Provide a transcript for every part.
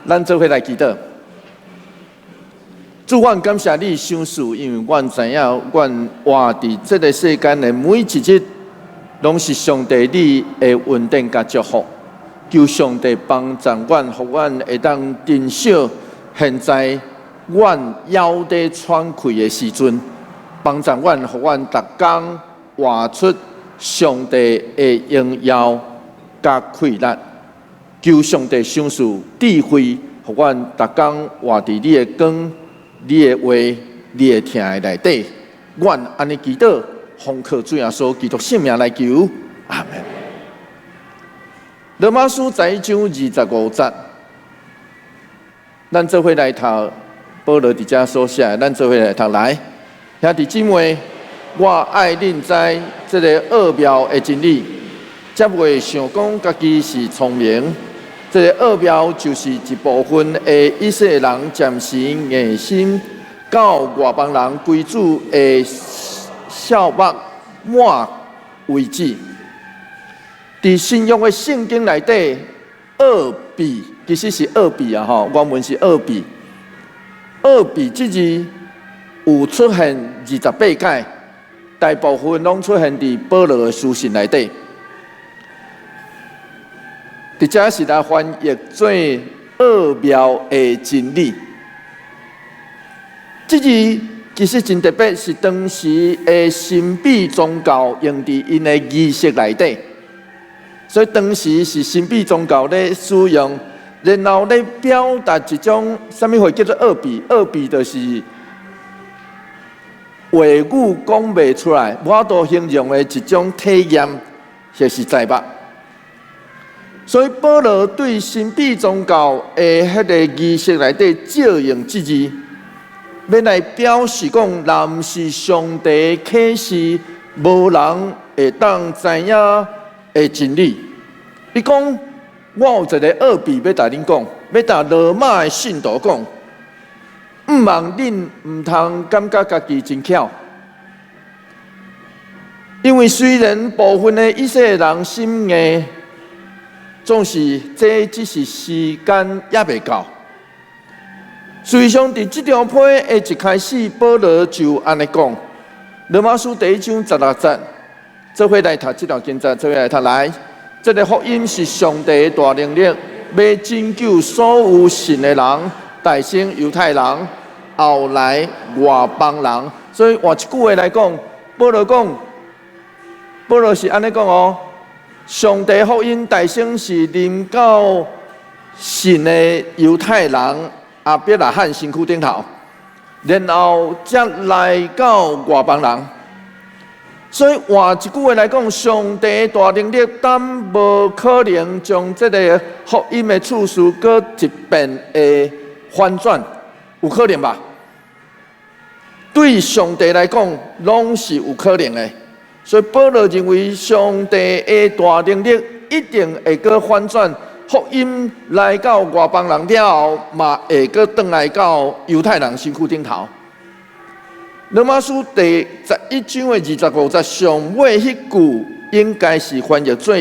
咱做伙來祈禱。主，阮感謝你賞賜，因為阮知影，阮活佇這个世間的每一日，攏是上帝你的恩典佮祝福。求上帝幫助阮，予阮會當珍惜現在阮猶佇喘氣的時陣，幫助阮，予阮逐工活出上帝的榮耀佮氣力。求上帝賞賜智慧，予阮逐工活佇你的光、你的話、你的疼的內底。阮按呢祈禱，奉靠主耶穌基督聖名來求，阿門。羅馬書十一章二十五節，咱做伙來讀保羅佇遮所寫的，咱做伙來讀來。兄弟姊妹，我愛恁知這个奧妙的真理，才袂想講家己是聰明。這个奧妙就是一部分的以色列人暫時硬心，到外邦人歸主的數目滿為止。佇新約的聖經內底，奧秘其實是奧秘啊！吼，原文是奧秘。奧秘這字有出現28擺，大部分攏出現佇保羅的書信內底。佇遮是來翻譯做奧妙的真理。這字其實真特別，是當時的神秘宗教用佇𪜶的儀式內底，所以當時是神秘宗教咧使用，然後咧表達一種啥物貨叫做奧秘？奧秘就是話語講袂出來，無法度形容的一種體驗，或是知目。所以保羅對神秘宗教的彼个儀式內底借用這字，欲來表示講，若毋是上帝啟示，無人會當知影的真理。伊講，我有一个奧秘欲共恁講，欲共羅馬的信徒講，毋望恁毋通感覺家己真巧，因為雖然部分的以色列人心硬，總是這只是時間猶未到。事實上，佇這張批的一開始，保羅就按呢講，羅馬書第一章十六節，做伙來讀這段經節，做伙來讀來。這个福音是上帝的大能力，欲拯救所有信的人，大先猶太人，後來外邦人。所以換一句話來講，保羅講，保羅是按呢講哦。上帝福音大先是臨到信的猶太人亞伯拉罕身軀頂頭，然後才來到外邦人。所以換一句話來講，上帝大能力敢無可能將這个福音的次序閣一遍的翻轉，有可能吧？對上帝來講，攏是有可能的。所以保羅認為，上帝的大能力一定會閣翻轉福音來到外邦人了後，嘛會閣轉來到猶太人身軀頂頭。羅馬書第十一章的二十五節上尾彼句，應該是翻譯做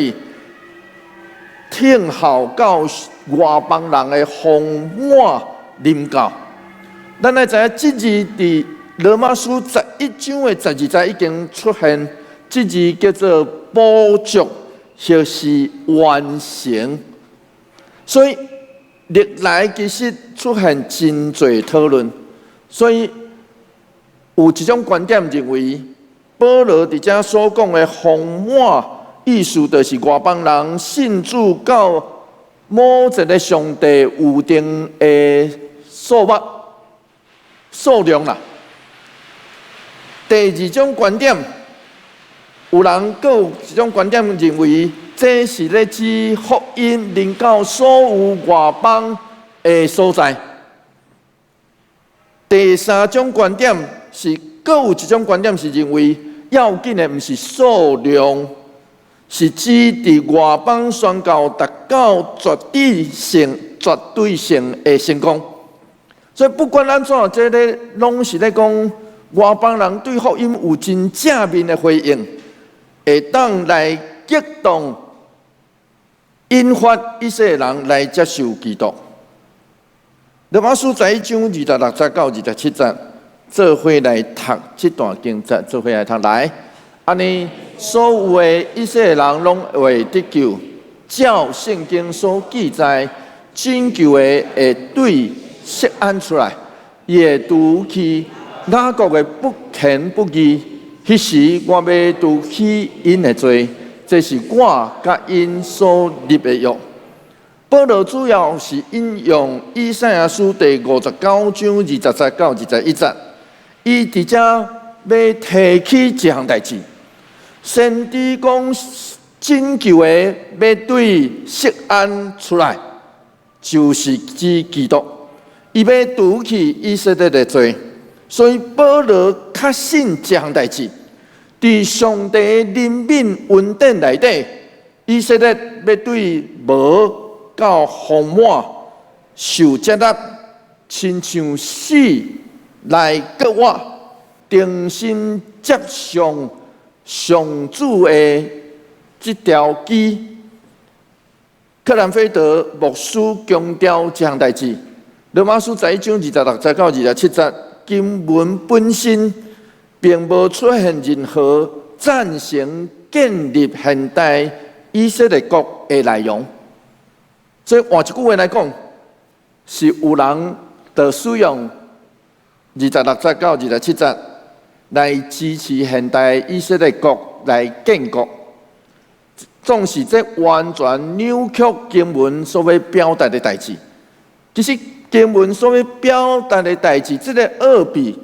聽候到外邦人的豐滿臨到。咱愛知影，這字佇羅馬書十一章的十二節已經出現。這字叫做補足，或是完成。所以歷來其實出現真濟討論。所以有一種觀點認為，保羅佇遮所講的豐滿，意思就是外邦人信主到某一个上帝預定的數目數量啦。第二種觀點，有人閣有一種觀點認為，這是咧指福音臨到所有外邦的所在。第三種觀點是，閣有一種觀點是認為，要緊的毋是數量，是指佇外邦宣教達到絕對性、絕對性的成功。所以不管按怎，這个攏是咧講外邦人對福音有真正面的回應，會當來激動、引發以色列人來接受基督。羅馬書十一章二十六節到27節，做伙來讀這段經節，做伙來讀來。按呢，所有的以色列人攏會得救，照聖經所記載，拯救的會對錫安出來，伊會除去雅各的不虔不義。彼時我欲除去𪜶的罪，這是我佮𪜶所立的約。保羅主要是引用以賽亞書第59章20節到21節，伊佇遮欲提起一項代誌。先知講拯救的欲對錫安出來，就是指基督，伊欲除去以色列的罪。所以保羅確信這項代誌，佇上帝憐憫恩典內底，以色列欲對無到豐滿受接納，親像死來割我，重新接上上主的這條機。克蘭菲德牧師強調這項代誌，羅馬書十一章26節到27節。經文本身並無出現任何贊成建立現代以色列國的內容，所以換一句話來講，是有人佇使用26節到27節來支持現代以色列國來建國，總是這完全扭曲經文所欲表達的代誌。其實，經文所欲表達的代誌，這個奧秘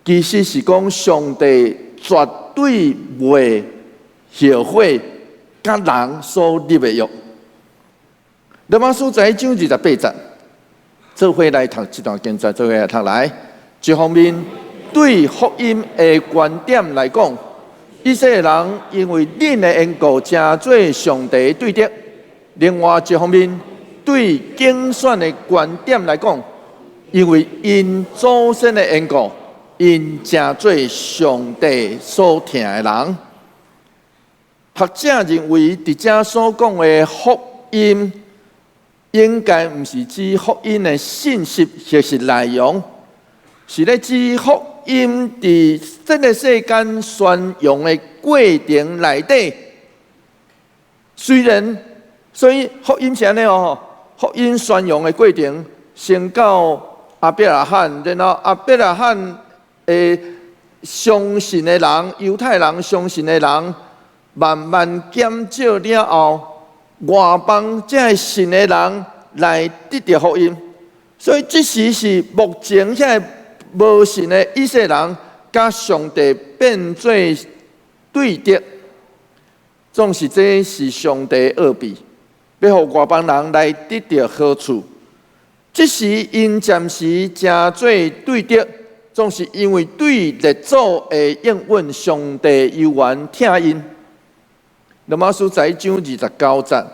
其實是講上帝絕對袂後悔佮人所立的約。羅馬書十一章28節，做伙來讀這段經節，做伙來讀來。一方面，對福音的觀點來講，以色列人因為恁的緣故，成做上帝對敵；另外一方面，對揀選的觀點來講，因為𪜶祖先的緣故，𪜶成做上帝所疼的人。學者認為，佇遮所講的福音，應該毋是指福音的信息或是內容，是咧指福音佇這个世間宣揚的過程內底。雖然，所以福音是按呢哦。福音宣揚的過程，先到亞伯拉罕，然後亞伯拉罕的相信的人，猶太人相信的人，慢慢減少了後，外邦這个信的人來得著福音。所以這時是目前遐個無信的以色列人，佮上帝變做對敵，總是這是上帝奧秘。欲予外邦人來得著好處，這時𪜶暫時成做對敵，總是因為對列祖的應允，上帝猶原疼𪜶。羅馬書十一章29節，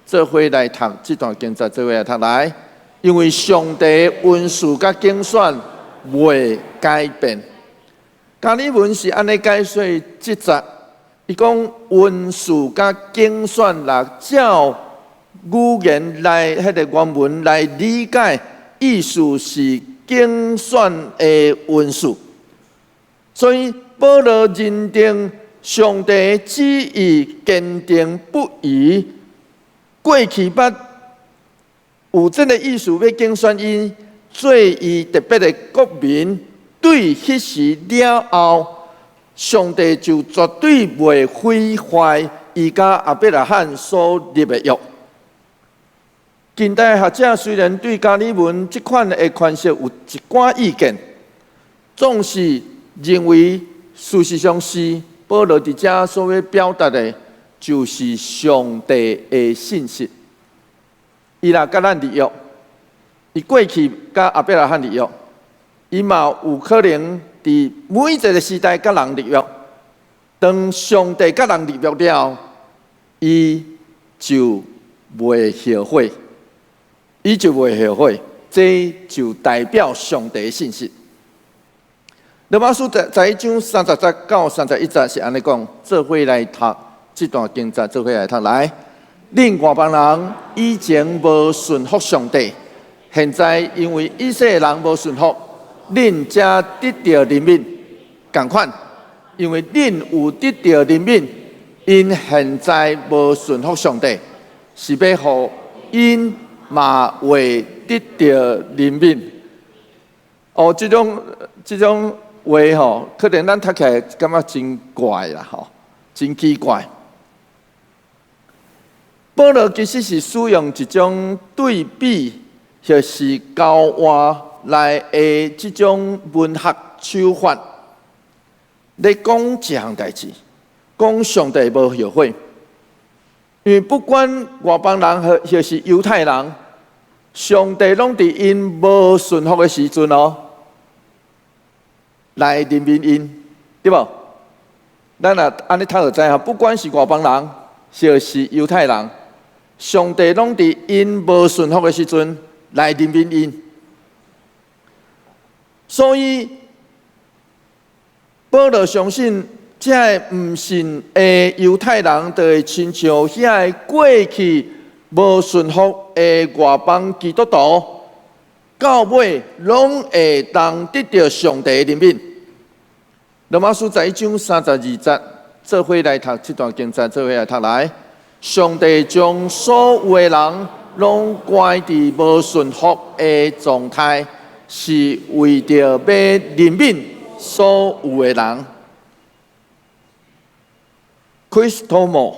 做伙來讀這段經節，做伙來讀來，因為上帝恩賜佮揀選袂改變。加爾文是按呢解說這節，伊講恩賜佮揀選若照語言來，彼个原文來理解，意思是揀選的恩賜。所以保羅認定上帝旨意堅定不移，過去捌有這个意思欲揀選𪜶做伊特別的國民，對彼時了後，上帝就絕對袂毀壞伊佮亞伯拉罕所立的約。近代學者雖然對加爾文這款的詮釋有一寡意見，總是認為事實上是保羅佇遮所欲表達的，就是上帝的信實。伊若佮咱立約，伊過去佮亞伯拉罕立約，伊嘛有可能佇每一个時代佮人立約。當上帝佮人立約了後，伊就袂後悔。伊就袂後悔，這就代表上帝的信實。羅馬書十一章30節到31節是按呢講，做伙來讀這段經節，做伙來讀來。恁外邦人以前無順服上帝，現在因為以色列人無順服，恁才得著憐憫。仝款，因為恁有得著憐憫，𪜶現在無順服上帝，是欲予𪜶嘛會得著憐憫。哦，這種話吼，可能咱讀起來感覺真怪啦，吼，真奇怪。保羅其實是使用一種對比，或是交換來的這種文學手法，咧講一項代誌，講上帝無後悔。因為不管外邦人或是猶太人，上帝攏佇𪜶無順服的時陣哦，來憐憫𪜶，對無？咱若按呢讀就知吼，不管是外邦人，或是猶太人，上帝攏佇𪜶無順服的時陣來憐憫𪜶。所以保羅相信，這个毋信的猶太人，就會親像遐個過去無順服的外邦基督徒，到尾攏會當得著上帝的憐憫。羅馬書11章32節，做伙來讀這段經節，做伙來讀來。上帝將所有的人攏關佇無順服的狀態，是為著欲憐憫所有的人。Chrysostom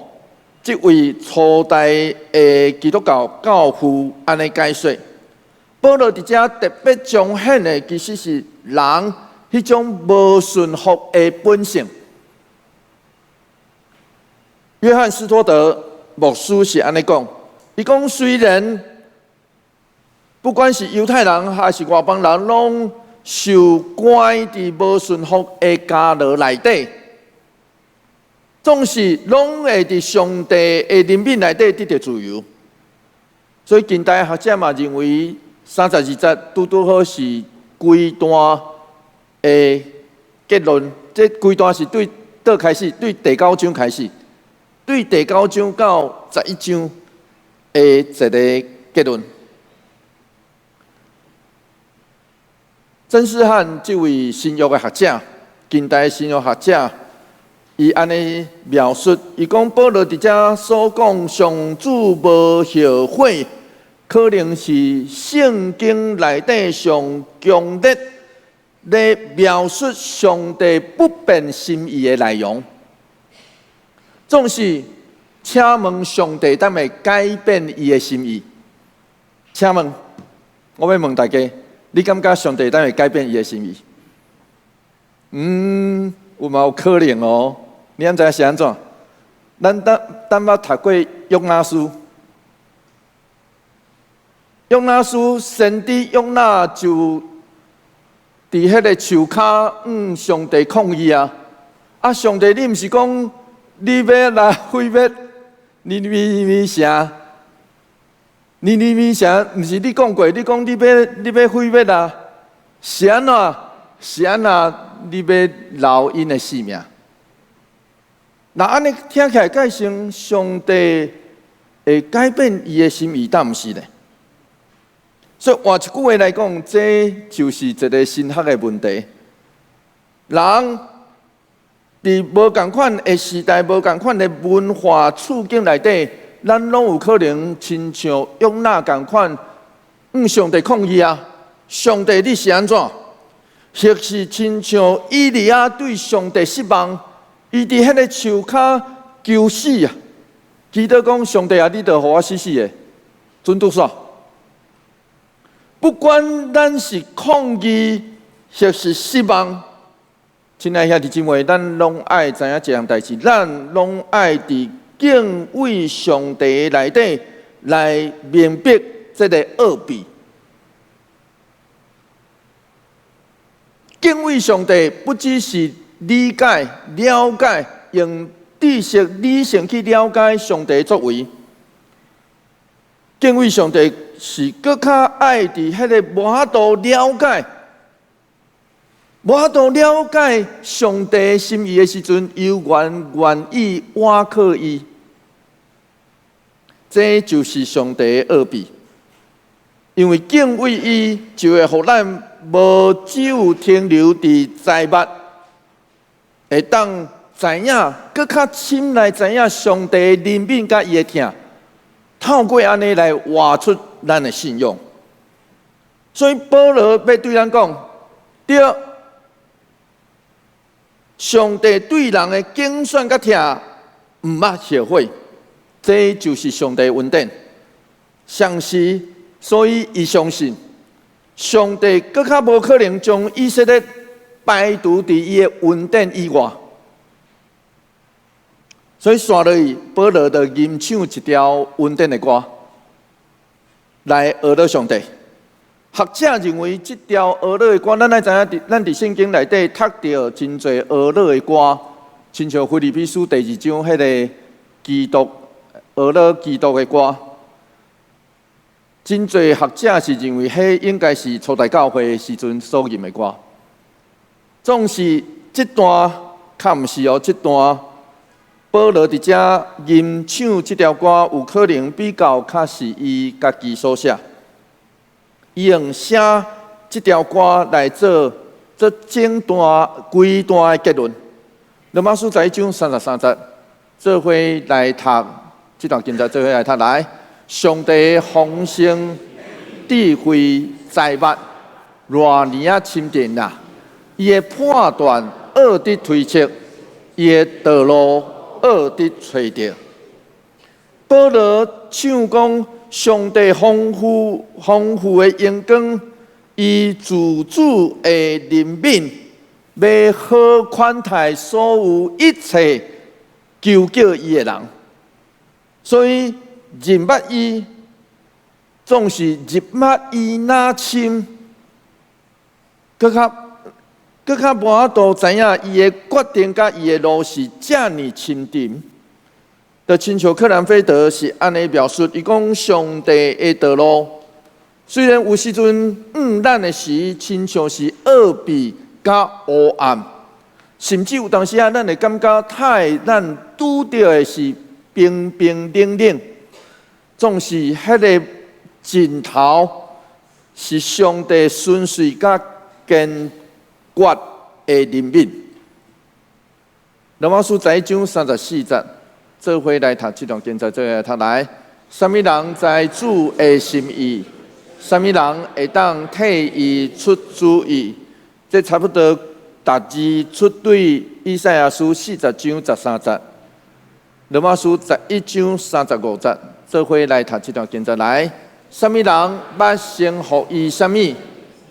這位初代的基督教教父按呢解說，保羅佇遮特別彰顯的，其實是人彼種無順服的本性。約翰斯托德牧師是按呢講，伊講雖然不管是猶太人還是外邦人，攏受關佇無順服的監牢內底，總是攏會佇上帝的憐憫內底得著自由。所以近代學者嘛認為三十二節拄拄好是規段的結論。這規段是對佗開始？對第九章開始，對第九章到11章的一個結論。曾思翰這位新約的學者，近代新約學者，伊按呢描述，伊講保羅佇遮所講上主無後悔，可能是聖經內底上強烈咧描述上帝不變心意的內容。總是，請問上帝敢會改變伊的心意？請問，我欲問大家，你感覺上帝敢會改變伊的心意？嗯，有嘛有可能哦。你敢知影是按怎？咱捌捌讀過約拿書，約拿書先知約拿就佇彼个樹跤向上帝抗議啊！啊，上帝，你毋是講你欲來毀滅尼尼微城？尼尼微城毋是你講過？你講你欲毀滅啊？是按怎？是按怎？你欲留𪜶的性命？若按呢聽起來，蓋成上帝會改變伊的心意，敢毋是咧？所以換一句話來講，這就是一個神學的問題。人佇無仝款的時代、無仝款的文化處境內底，咱攏有可能親像約拿仝款，向上帝抗議啊！上帝，你是按怎？或是親像以利亞對上帝失望，伊佇彼个樹跤求死啊！祈禱講上帝啊，你著予我死死的，準拄煞。不管咱是抗議或是失望，親愛兄弟姊妹，咱攏愛知影一項代誌，咱攏愛佇敬畏上帝內底來明白這个奧秘。敬畏上帝不只是理解、了解，用知識、理性去了解上帝的作為。敬畏上帝是閣較愛佇彼个無法度了解、無法度了解上帝心意的時陣，猶原願意倚靠伊。這就是上帝的奧秘。因為敬畏伊，就會予咱無只有停留佇知捌，會當知影閣較深來知影上帝憐憫佮伊的疼，透過按呢來活出咱的信仰。所以保羅欲對咱講，對，上帝對人的揀選佮疼，毋捌後悔，這就是上帝恩典。相是，所以伊相信，上帝閣較無可能將以色列排除佇伊的恩典以外。所以紲落去，保羅就吟唱一條恩典的歌，來呵咾上帝。學者認為這條呵咾的歌，咱愛知影，佇咱佇聖經內底讀著真濟呵咾的歌，親像腓立比書第二章彼个基督呵咾基督的歌，真濟學者是認為彼應該是初代教會時陣所吟的歌。總是這段較毋是哦，這段保羅佇遮吟唱這條歌，有可能比較較是伊家己所寫。伊用寫這條歌來做這整段規段的結論。羅馬書十一章三十三節，做伙來讀這段經節，做伙來讀來。上帝豐盛智慧財物，偌爾仔深沉啊！伊的判斷奧得推測，伊的道路奧得揣著。保羅唱講，上帝豐富豐富的榮光，伊自主的憐憫，欲好款待所有一切求叫伊的人。所以認捌伊，總是認捌伊若深，閣較閣較無法度知影伊的決定佮伊的路是遮爾深沉。就親像克蘭菲德是按呢描述，伊講上帝的道路，雖然有時陣向咱的時，親像是奧秘佮烏暗，甚至有當時啊，咱會感覺太咱拄著的是冰冰冷冷，總是彼个盡頭是上帝純粹佮堅決的憐憫。羅馬書十一章三十四節。做伙來讀這段經節，做伙來讀來。啥物人知主的心意？啥物人會當替伊出主意？這差不多逐字出對以賽亞書四十章十三節，羅馬書十一章三十五節，做伙來讀這段經節來。啥物人捌承予伊啥物，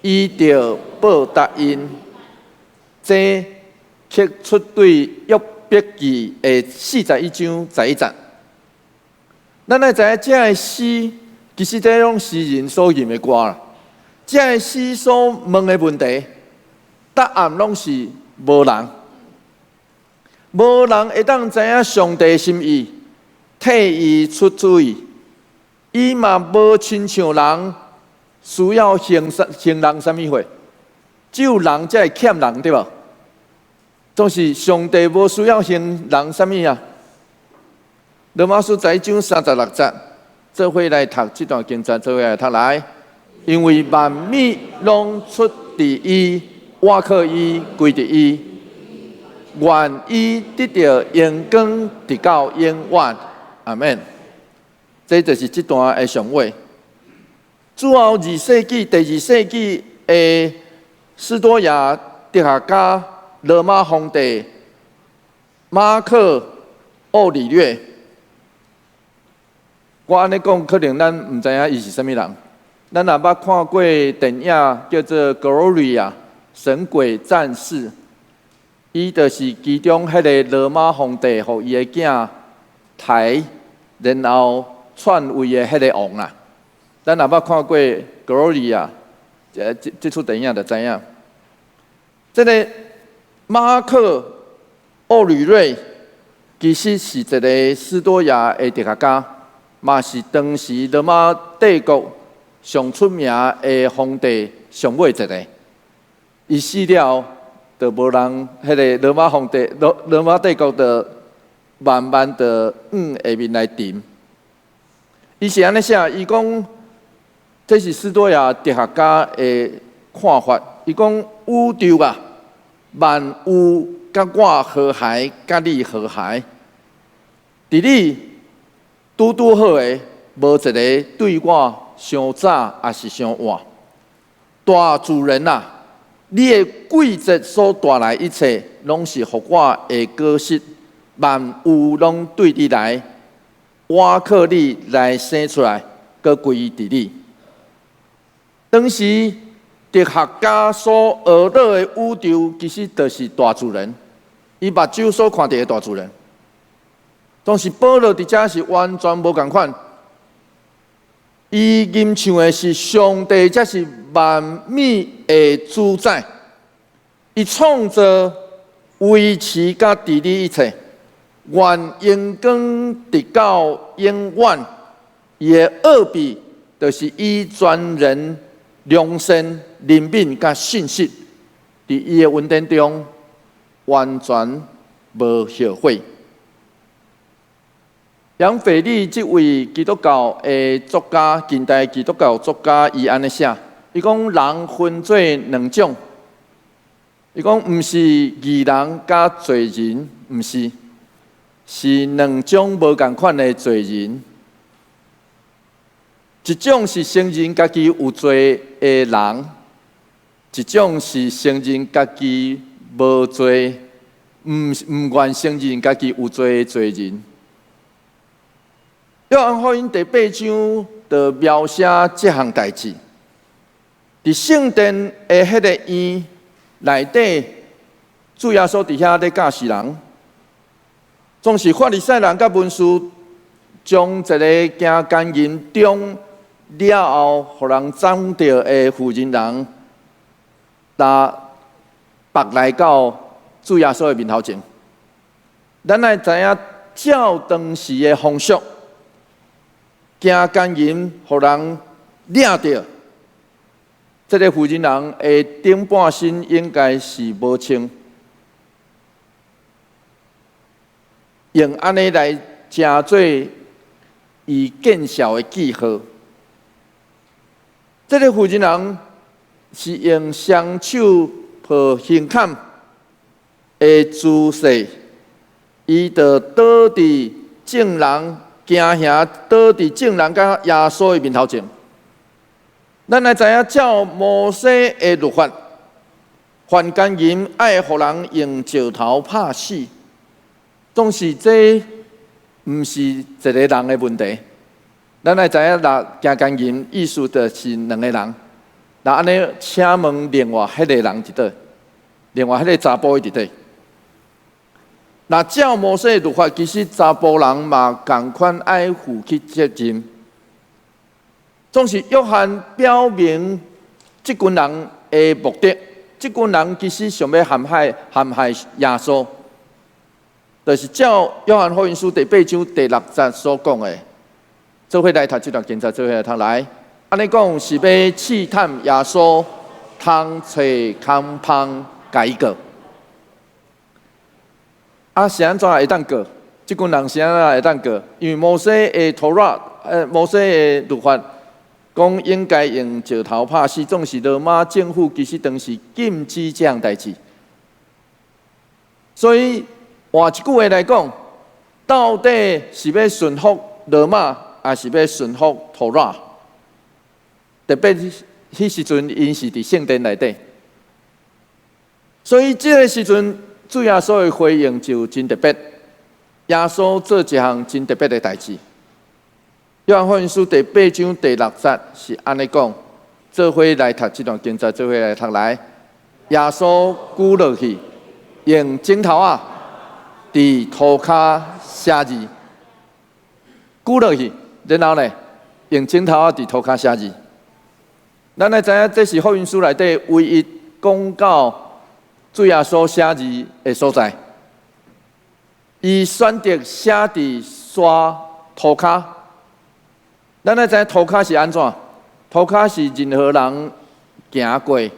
伊就報答𪜶。這卻出對約伯記的四十一章十一節。咱愛知影，這个詩其實這攏詩人所吟的歌啦。這个詩所問的問題，答案攏是無人，無人會當知影上帝心意，替伊出主意。伊嘛無親像人需要還還人啥物貨，只有人才會欠人，對無？總是上帝無需要還人啥物啊？羅馬書十一章三十六節，做伙來讀這段經節，做伙來讀來。因為萬物攏出佇伊，倚靠伊，歸佇伊，願伊得著榮光，直到永遠。阿門。這就是這段的上尾。主後二世紀、第二世紀的斯多亞哲學家。羅馬皇帝馬克奧里略，我按呢講，可能咱毋知影伊是啥物人。咱若捌看過電影叫做《Gloria》神鬼戰士，伊就是其中彼个羅馬皇帝予伊的囝刣，然後篡位的彼个王啦。咱若捌看過《Gloria》這這這齣電影就知影。這个馬克奧呂瑞其實是一个斯多亞的哲學家，嘛是當時羅馬帝國上出名的皇帝上尾一个。伊死了，就無人，彼个羅馬皇帝羅羅馬帝國就慢慢的往下面來沉。伊是按呢寫，伊講，這是斯多亞哲學家的看法。伊講宇宙啊，萬有佮我和諧，佮你和諧。佇你拄拄好的，無一个對我傷早，抑是傷晚。大自然啊，你的季節所帶來一切，攏是予我的果實，萬有攏對你來，我靠你來生出來，閣歸佇你。當時哲學家所學到的宇宙，其實就是大自然。伊目睭所看著的大自然，當時保羅佇遮是完全無仝款。伊吟唱的是上帝，才是萬物的主宰。伊創造、維持佮治理一切，願榮光直到永遠。伊的奧秘，就是以全人良善、憐憫佮信實，佇伊的恩典中完全無後悔。楊腓力這位基督教的作家，近代基督教作家，伊按呢寫，伊講人分做兩種，伊講毋是義人佮罪人，毋是，是兩種無仝款的罪人。一種是承認家己有罪的人，一種是承認家己無罪，毋願承認家己有罪的罪人。約翰福音第八章就描寫這項代誌。佇聖殿的彼個院內底，主耶穌佇遐咧教示人，總是法利賽人佮文士將一个行姦淫中了後，予人斬著的婦人人，擔縛來到主耶穌的面頭前。咱愛知影，照當時的風俗，行姦淫予人掠著，這个婦人人的頂半身應該是無穿，用按呢來成做伊見笑的記號。這个婦人人是用雙手抱胸坎的姿勢，伊就倒佇眾人驚嚇，倒佇眾人佮耶穌的面頭前。咱來知影，照摩西的律法，犯姦淫愛予人用石頭拍死，總是這毋是一个人的問題。咱來知影，若行姦淫，意思就是兩个人。若按呢，請問另外彼個人佇佗？另外彼个查埔伊佇佗？若照摩西的律法，其實查埔人嘛仝款愛負起責任。總是約翰表明這群人的目的，這群人其實想欲陷害耶穌，就是照約翰福音書第八章第六節所講的，做伙來讀這段經節，做伙來讀來。按呢講是欲試探耶穌，通揣空縫共伊告。啊，是按怎會當告？這群人是按怎會當告？因為摩西的妥拉，摩西的律法講應該用石頭拍死，總是羅馬政府其實當時禁止這項代誌。所以換一句話來講，到底是欲順服羅馬，抑是欲順服妥拉？特別彼時陣，𪜶是佇聖殿內底，所以這个時陣，主耶穌的回應就真特別。耶穌做一項真特別的代誌。約翰福音書第八章第六節是按呢講，做伙來讀這段經節，做伙來讀來。耶穌舉落去，用指頭仔佇塗跤寫字。舉落去，然後呢，用指頭仔佇塗跤寫字。咱來知影，這是福音書內底唯一講到主耶穌寫字的所在。伊選擇寫佇沙塗跤。咱來知影塗跤是按怎？塗跤是任何人行過一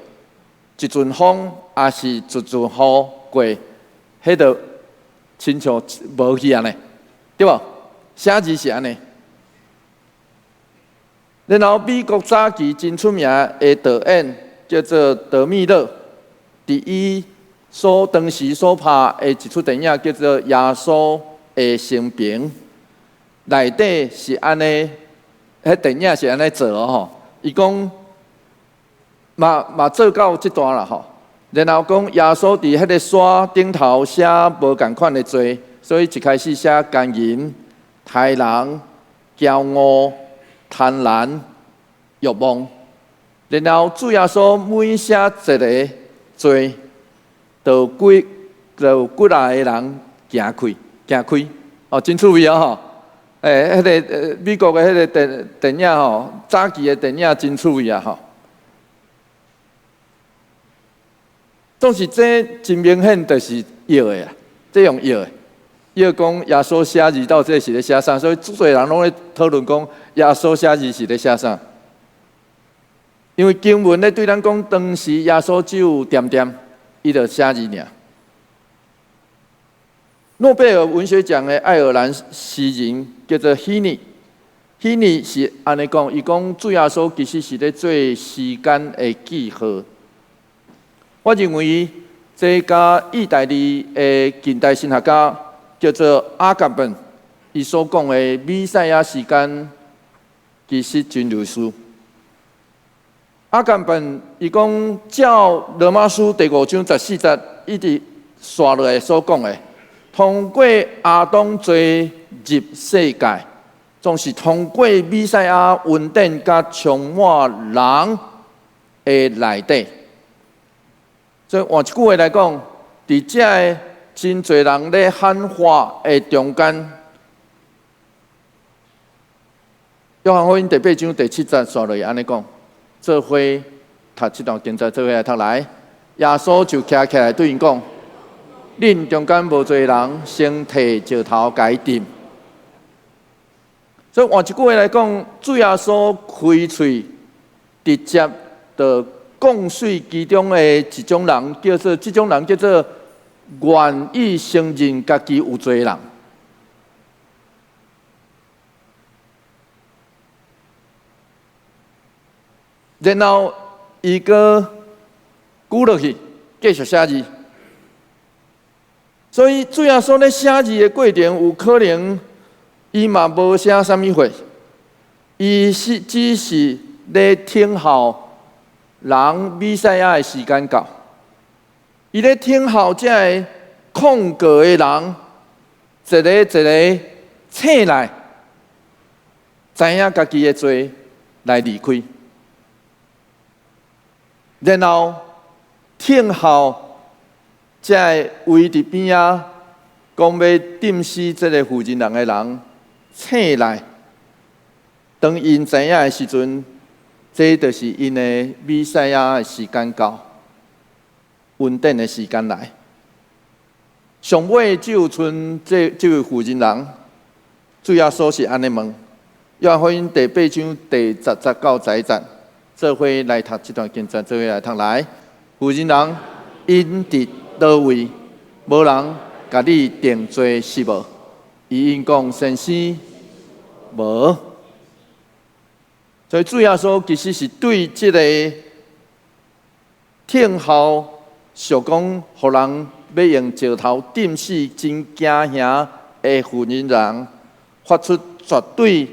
陣風，抑是一陣雨過，彼就親像無去按呢，對無？寫字是按呢。然後美國早期真出名的導演叫做德米勒，佇伊所當時所拍的一齣電影叫做《耶穌的生平》，內底是按呢，彼電影是按呢做吼。伊講嘛嘛做到這段啦吼。然後講耶穌佇彼个山頂頭寫無仝款的罪，所以一開始寫姦淫、殺人、驕傲、貪婪、欲望。然後主耶穌每寫一个罪，就幾若个人行開行開，哦，真趣味哦吼！欸，彼个美國的彼个電影吼，早期的電影真趣味啊吼。總是這真明顯就是藥的啊，這用藥的，藥講耶穌寫字到底是咧寫啥？所以足濟人攏咧討論講耶穌寫字是咧寫啥？因為經文咧對咱講，當時耶穌只有恬恬，伊就寫字爾。諾貝爾文學獎的愛爾蘭詩人叫做希尼，希尼是按呢講，伊講主耶穌其實是咧做時間的記號。我認為這佮意大利的近代神學家叫做阿甘本，伊所講的彌賽亞時間其實真類似。阿甘本伊講照羅馬書第五章十四節一直紲落來所講的，通過亞當罪入世界，總是通過彌賽亞恩典佮充滿人的內底。所以換一句話來講，佇這个真濟人咧喊話的中間，約翰福音第八章第七節紲落來按呢講，做伙讀這段經節，做伙來讀來。耶穌就徛起來對𪜶講：恁中間無罪的人，先提石頭共伊擲。所以換一句話來講，主耶穌開喙，直接就講碎其中的一種人，叫做這種人叫做願意承認家己有罪的人。然後伊閣舉落去，繼續寫字。所以主耶穌咧寫字的過程，有可能伊嘛無寫啥物貨，伊是只是咧等候人彌賽亞的時間到，伊咧等候這个控告的人，一个一个醒來，知影家己的罪來離開，然後等候這个圍佇邊仔講欲釘死這个婦人人的人醒來，當𪜶知影的時陣，這就是𪜶的彌賽亞的時間到，恩典的時間來。上尾只有賰這位婦人人，主耶穌是按呢問：約翰福音第八章第十節到十一節，做伙來讀這段經節，做伙來讀來。婦人人，𪜶佇佗位？無人共你定罪是無？伊應講先生，無。所以主耶穌其實是對這个聽候想講，予人欲用石頭釘死真驚嚇的婦人人，發出絕對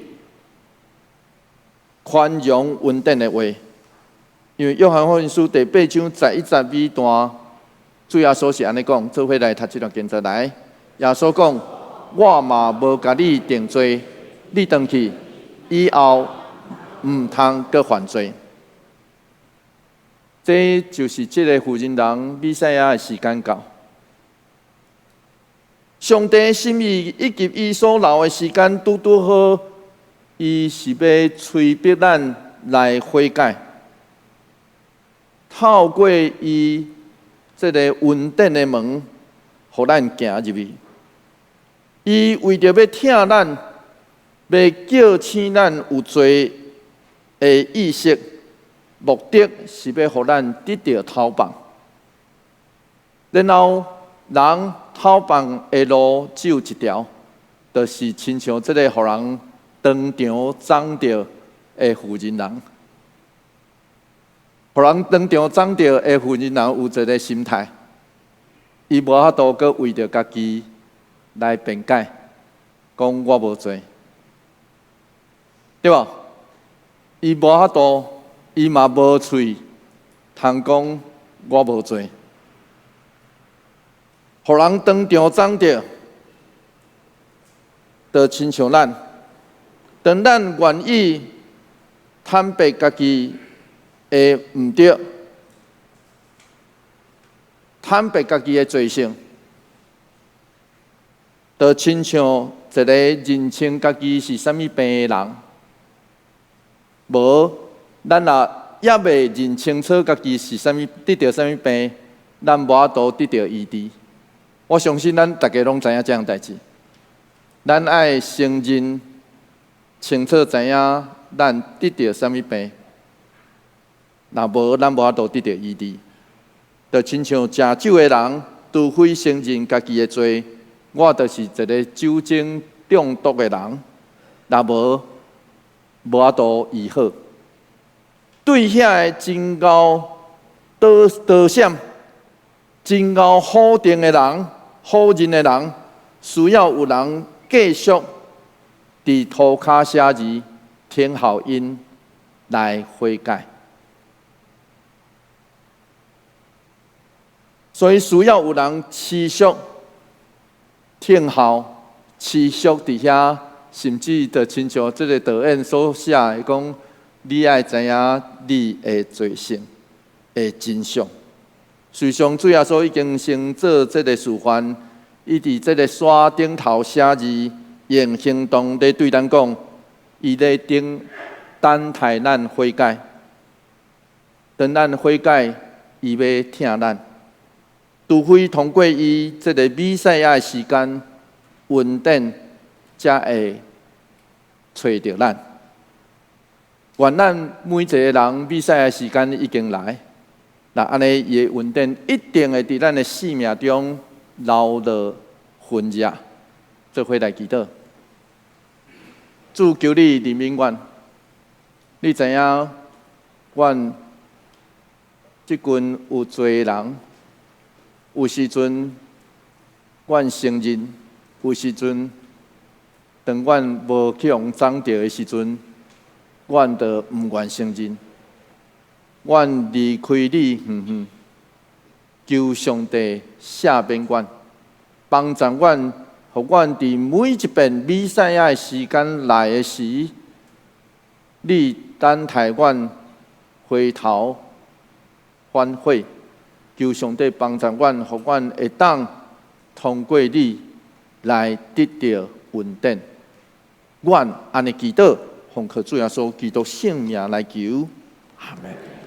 寬容恩典的話。因為約翰福音書第八章十一節尾段，主耶穌是按呢講，做伙來讀這段經節來。耶穌講：我嘛無共你定罪，你轉去以後毋通閣犯罪。這就是這个婦人人彌賽亞的時間到。上帝心意以及伊所留的時間拄拄好，伊是欲催逼咱來悔改。透過伊這个恩典的門，予咱行入去。伊為著欲疼咱，欲叫醒咱有罪的意識，目的是欲予咱得著逃放。然後人逃放的路只有一條，就是親像這个予人當場斬著的婦人人，予人當場摠著的婦人人有一个心態，伊無法度閣為著家己來辯解，講我無罪，對無？伊無法度，伊嘛無喙通講我無罪，予人當場摠著，就親像咱，當咱願意坦白家己的毋對，坦白家己的罪性，就親像一个認清家己是啥物病的人。無，咱若猶未認清楚家己是啥物，得著啥物病，咱無法度得著醫治。我相信咱逐家攏知影這項代誌。咱愛承認清楚知影咱得著啥物病，若無咱無法度得著醫治。就親像食酒的人，除非承認家己的罪，我就是一个酒精中毒的人，若無無法度醫好。對遐个真𠢕躲躲閃、真𠢕否定的人、否認的人，需要有人繼續佇塗跤寫字，聽候𪜶來悔改。所以需要有人持續聽候，持續佇遐，甚至就親像這个導演所寫的講，你愛知影你的罪性的真相。事實上，主耶穌已經先做這个示範，伊佇這个山頂頭寫字，用行動咧對咱講，伊咧等等待咱悔改。當咱悔改，伊欲疼咱。除非通過伊這个彌賽亞的時間，恩典才會揣著咱。願咱每一个人彌賽亞時間已經來，若按呢，伊的恩典一定會佇咱的生命中留落痕跡。做伙來祈禱，主求你憐憫阮，你知影阮這群有罪的人，有時陣阮承認，有時陣當阮無去予摠著的時陣，阮就毋願承認。阮離開你遠遠，求上帝赦免阮，幫助阮，予阮佇每一遍彌賽亞的時間來的時，你等待阮回頭反悔，求上帝幫助阮，予阮會當通過你來得著恩典。阮按呢祈禱，奉靠主耶穌基督聖名來求，阿門。